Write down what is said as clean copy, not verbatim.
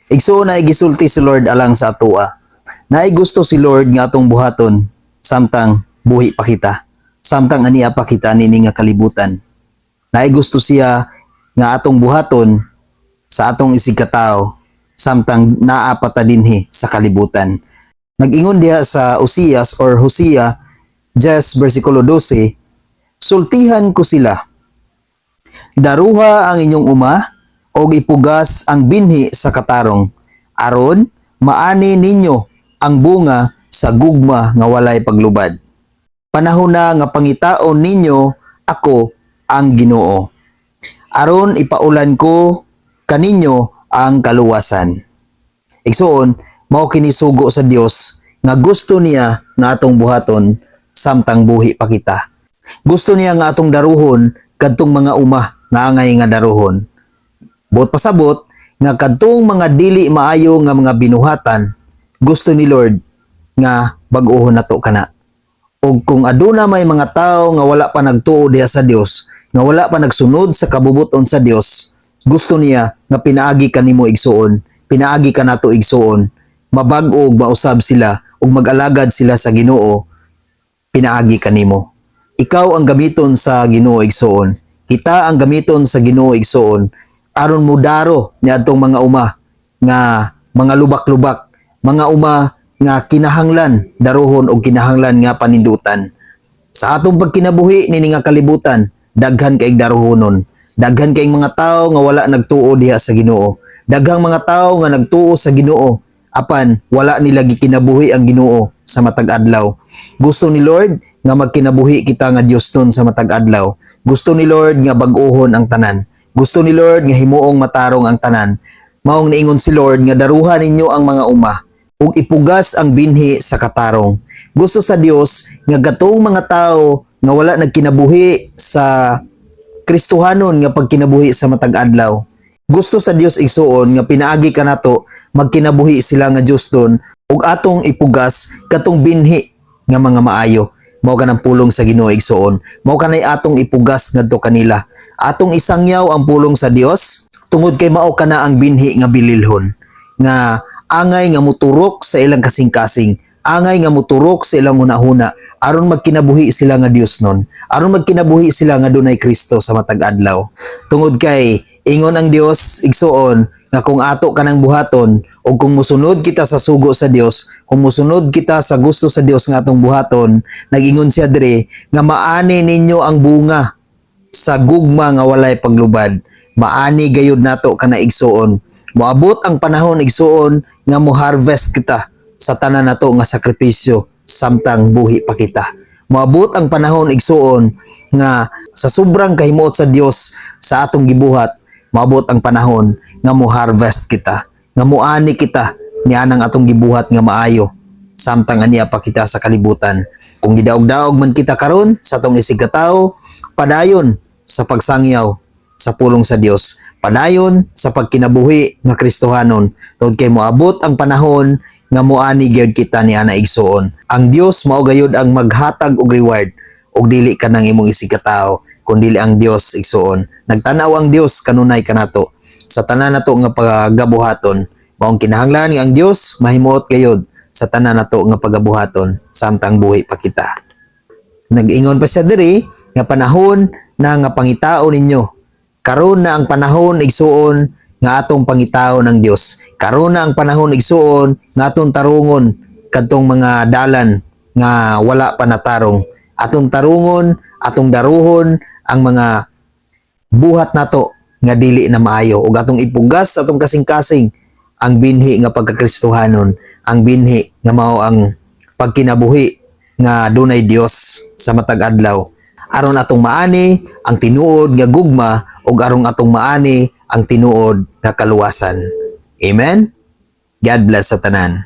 Igsuon, naay gisulti si Lord alang sa atoa. Naay gusto si Lord nga atong buhaton samtang buhi pa kita. Samtang ania pa kita nini nga kalibutan. Naay gusto siya nga atong buhaton sa atong isigkatao samtang naa pa ta dinhi sa kalibutan. Nag-ingon diha sa Oseas or Hosea 10 versikulo 12, "Sultihan ko sila. Daruha ang inyong uma og ipugas ang binhi sa katarong aron maani ninyo ang bunga sa gugma nga walay paglubad. Panahon na nga pangitaon ninyo ako ang Ginoo. Aron ipaulan ko kaninyo ang kaluwasan." Igsuon, mao kini sugo sa Dios nga gusto niya nga atong buhaton samtang buhi pa kita. Gusto niya nga atong daruhon kadtong mga uma nga angay nga daruhon. Buot pasabot nga kadtong mga dili maayo nga mga binuhatan, gusto ni Lord nga bag-ohon nato kana. Og kung aduna may mga tao nga wala pa nagtuo diha sa Dios, nga wala pa nagsunod sa kabubuton sa Dios, gusto niya nga pinaagi kanimo, igsuon, pinaagi kanato, igsuon, mabag-o ug mausab sila ug mag-alagad sila sa Ginoo pinaagi kanimo. Ikaw ang gamiton sa Ginoo, igsuon. Kita ang gamiton sa Ginoo, igsuon, aron mudaro niadtong mga uma nga mga lubak-lubak, mga uma nga kinahanglan daruhon og kinahanglan nga panindutan. Sa atong pagkinabuhi nini nga kalibutan, daghan kay daruhonon. Daghan kay mga tao nga wala nagtuo diha sa Ginoo. Daghang mga tao nga nagtuo sa Ginoo apan wala nila gikinabuhi ang Ginoo sa matag adlaw. Gusto ni Lord nga magkinabuhi kita nga Diosnon sa matag adlaw. Gusto ni Lord nga bag-ohon ang tanan. Gusto ni Lord nga himuong matarong ang tanan. Maong niingon si Lord nga daruhan ninyo ang mga uma ug ipugas ang binhi sa katarong. Gusto sa Dios nga gatong mga tao nga wala nagkinabuhi sa Kristohanon nga pagkinabuhi sa matag adlaw. Gusto sa Dios, igsuon, nga pinaagi kanato magkinabuhi sila nga Diosnon ug atong ipugas katong binhi nga mga maayo. Mao kanang pulong sa Ginoo, igsuon. Mao kanay atong ipugas ngadto kanila. Atong isangyaw ang pulong sa Dios tungod kay mao kana ang binhi nga bililhon nga angay nga muturok sa ilang kasing-kasing, angay nga muturok sa ilang hunahuna aron magkinabuhi sila nga Diosnon, aron magkinabuhi sila nga dunay Kristo sa matag adlaw. Tungod kay ingon ang Dios, igsuon, nga kung ato kanang buhaton o kung musunod kita sa sugo sa Dios, kung musunod kita sa gusto sa Dios nga atong buhaton, nag-ingon siya dire nga maani ninyo ang bunga sa gugma nga walay paglubad. Maani gayud nato kana, igsuon. Moabot ang panahon, igsuon, nga mo harvest kita sa tanan nato nga sakripisyo samtang buhi pa kita. Moabot ang panahon, igsuon, nga sa sobrang kahimuot sa Dios sa atong gibuhat, moabot ang panahon nga mo harvest kita, nga muani kita nianang atong gibuhat nga maayo samtang ania pa kita sa kalibutan. Kung gidaog-daog man kita karon sa atong isigkatao, padayon sa pagsangyaw sa pulong sa Dios. Padayon sa pagkinabuhi nga Kristohanon. Tungod kay moabot ang panahon nga muani gyud kita ni ana, igsuon. Ang Dios mao gayud ang maghatag og reward ug dili kanang imong isigkatao kun dili ang Dios, igsuon. Nagtanaw ang Dios kanunay kanato sa tanan nato nga pagabuhaton. Maong kinahanglan nga ang Dios mahimuot gayud sa tanan nato nga pagabuhaton samtang buhi pa kita. Nag-ingon pa siya diri nga panahon na nga pangitaon ninyo. Karon na ang panahon, igsuon, nga atong pangitaon ng Dios. Karon na ang panahon, igsuon, nga atong tarungon kadtong mga dalan nga wala pa natarong. Atong tarungon, atong daruhon ang mga buhat nato nga dili na maayo ug atong ipugas sa atong kasing-kasing ang binhi nga pagkakristohanon, ang binhi nga mao ang pagkinabuhi nga dunay Dios sa matag adlaw. Aron atong maani ang tinuod nga gugma ug aron atong maani ang tinuod nga kaluwasan. Amen. God bless sa tanan.